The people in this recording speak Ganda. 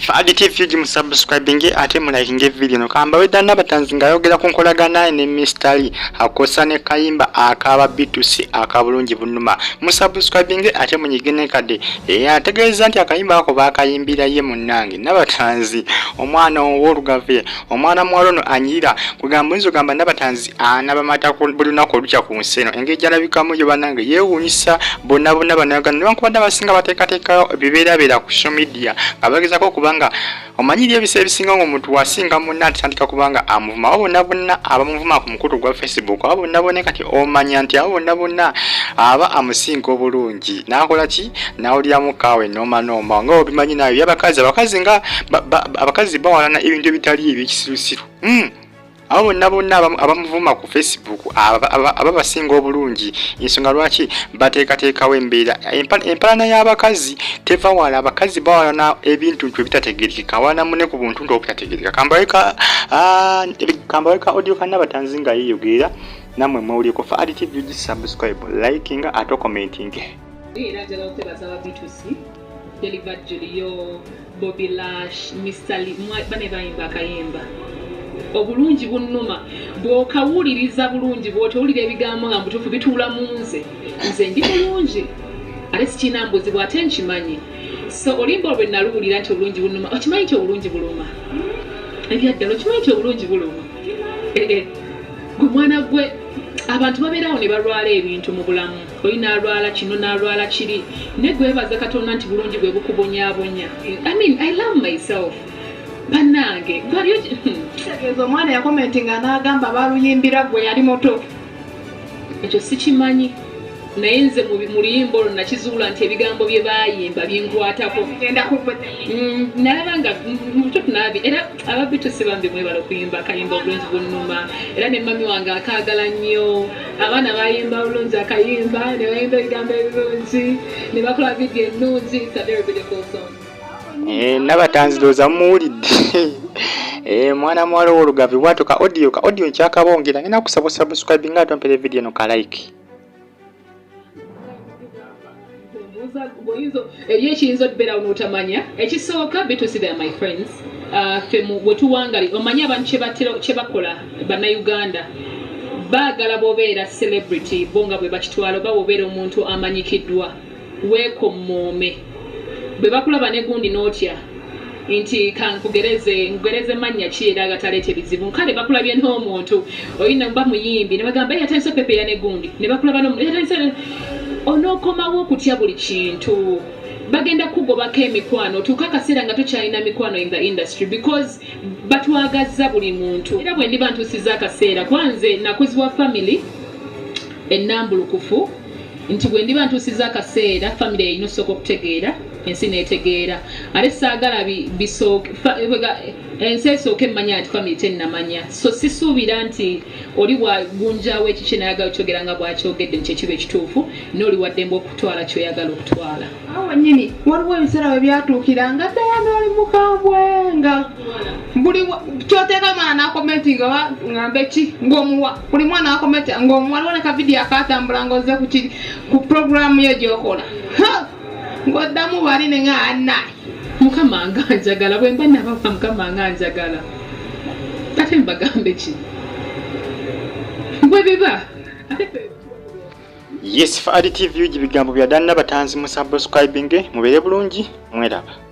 Fadi TV gimusubscribinge ate mulikinge video no kamba weda nabatanzi ngayogera ku nkolagana ne Mr. Lee akosa ne kayimba akaba B2C akabulungi bunuma musubscribinge ate munyige ne kade e ategeeza nti akayimba ako bakayimbira ye munnange nabatanzi omwana ow'olugave omwana muwala ono anyirira kugamba oyinza ogamba nabatanzi anaba mata buli lunaku olukya ku nsi eno engeri gyalabikamu yo banange yeewuunyisa bonna bonna bannayuganda newankubadde abasinga bateekateekayo bibeerabeera ku social media nga bagezako okuba nga omanyiri ebiseera ebisinga nga omuntu wasinga munna atandika kuba nga amuvuma abo bonna bonna abamuvuma ku mukutu gwa facebook abo bonna bonna kati omanya nti abo bonna bonna aba amusinga obulungi nakola ki nawuliramu kaawe nooma nooma nga obimanyi nayo byabakazi abakazi nga abakazi bawalana ebintu ebitali ebyekisirusiru hmm. Abo bonna bonna abamuvuma ku facebook aba basinga obulungi ensonga lwaki bateekateekawo embeera empalana y'abakazi teva wala abakazi bawalana ebintu ntu ebitategerekeka awalana mune ku buntu ntu obutategerekeka kambawe ka audio kanabatanzi nga yeyogerera namwe mwewulireko fa adtv gisubscribe likinga ate okomentinge era njagala okwebaza aba B2C Deliver Julio, Bobby Lash, Mr. Lee, bane bayimba akayimba obulungi bunnuma bw'okawuliriza bulungi bw'otowulira ebigambo nga mubutuufu bituula mu nze nze ndi mulungi ate sikirina mbuzibu ate nkimanyi so olimba olwe naluwulira nti obulungi bunnuma okimanyi nti obulungi buluma ebyaddala okimanyi nti obulungi buluma eh, eh. Gwe mwana gwe abantu babeerawo ne balwala ebintu mu bulamu oli n'alwala kino n'alwala kiri naye gwebaza katonda nti bulungi bwe bukubonyabonya I mean, I love myself bannange gwaliyo kitegeeza omwana yakomenti nga n'agamba baluyimbira gwe yali muto ekyo sikimanyi naye nze mu luyimba olwo nakizuula nti ebigambo bye baayimba binkwatako nalaba nga mutuufu naabi era ababitusi bambi mwebala okuyimba akayimba obulungi bunnuma era ne mami wange akaagala nnyo abaana bayimba bulungi akayimba ne bayimba ebigambo ebirungi ne bakola vidiyo ennungi. It's a very beautiful song. Eh, nabatanzi ndowooza mumuwulidde eh, mwana muwala ow'olugavi bwatyo ka audio ka audio nkyakabongera ngenda kusaba osubscribe nga atompere video no ka like Eriyo ekiyinza okubeerawo n'otamanya ekisooka bitusi they are my friends ffe wetuwangali omanyi abantu kyebakola bannayuganda baagala bwobeera celebrity bo nga bwe bakitwala oba bwobeera omuntu amanyikiddwa weekommoome bwe bakulaba ne gundi n'otya nti kankugereze nkugereze mannya ki era agataleeta ebizibu kale bakulabye n'omuntu oyina mba muyimbi ne bagamba yatandise opepeya ne gundi ne bakulaba n'omuntu yatandise onookomawo okutya buli kintu bagenda kukugobako emikwano otuuka akaseera nga tokyalina mikwano in the industry because batwagazza buli muntu era bwe ndiba ntuusiza akaseera kuba nze nakuzibwa family ennambulukufu nti bwe ndiba ntuusiza akaseera family erina osooka okutegeera ensi neetegeera ate saagala bisooke ensi esooke emmanya nti family tennamanya so sisuubira nti oli bwagunjawo ekikye nayagala okyogera nga bwakyogedde nti ekiba ekituufu n'oli waddembe okutwala kyoyagala okutwala awo wennyini waliwo ebiseera we byatuukira nga ddala n'oli mukambwe nga buli kyoteeka mwana nakomenti nga ngambe ki ng'omuwa buli mwana akomenti ng'omuwa waliwo ne kavidiyo akatambula ng'ozze ku kiri ku puroguraamu yo gy'okola ng'oddamu bali ne nga anayi mukama nga njagala bwe mba nabawa mukama nga njagala ate mbagambe ki bwe biba ate Yes, Fa'ali TV bigambo bya Dan Nabatanzi mu subscribing mubeere bulungi mweraba.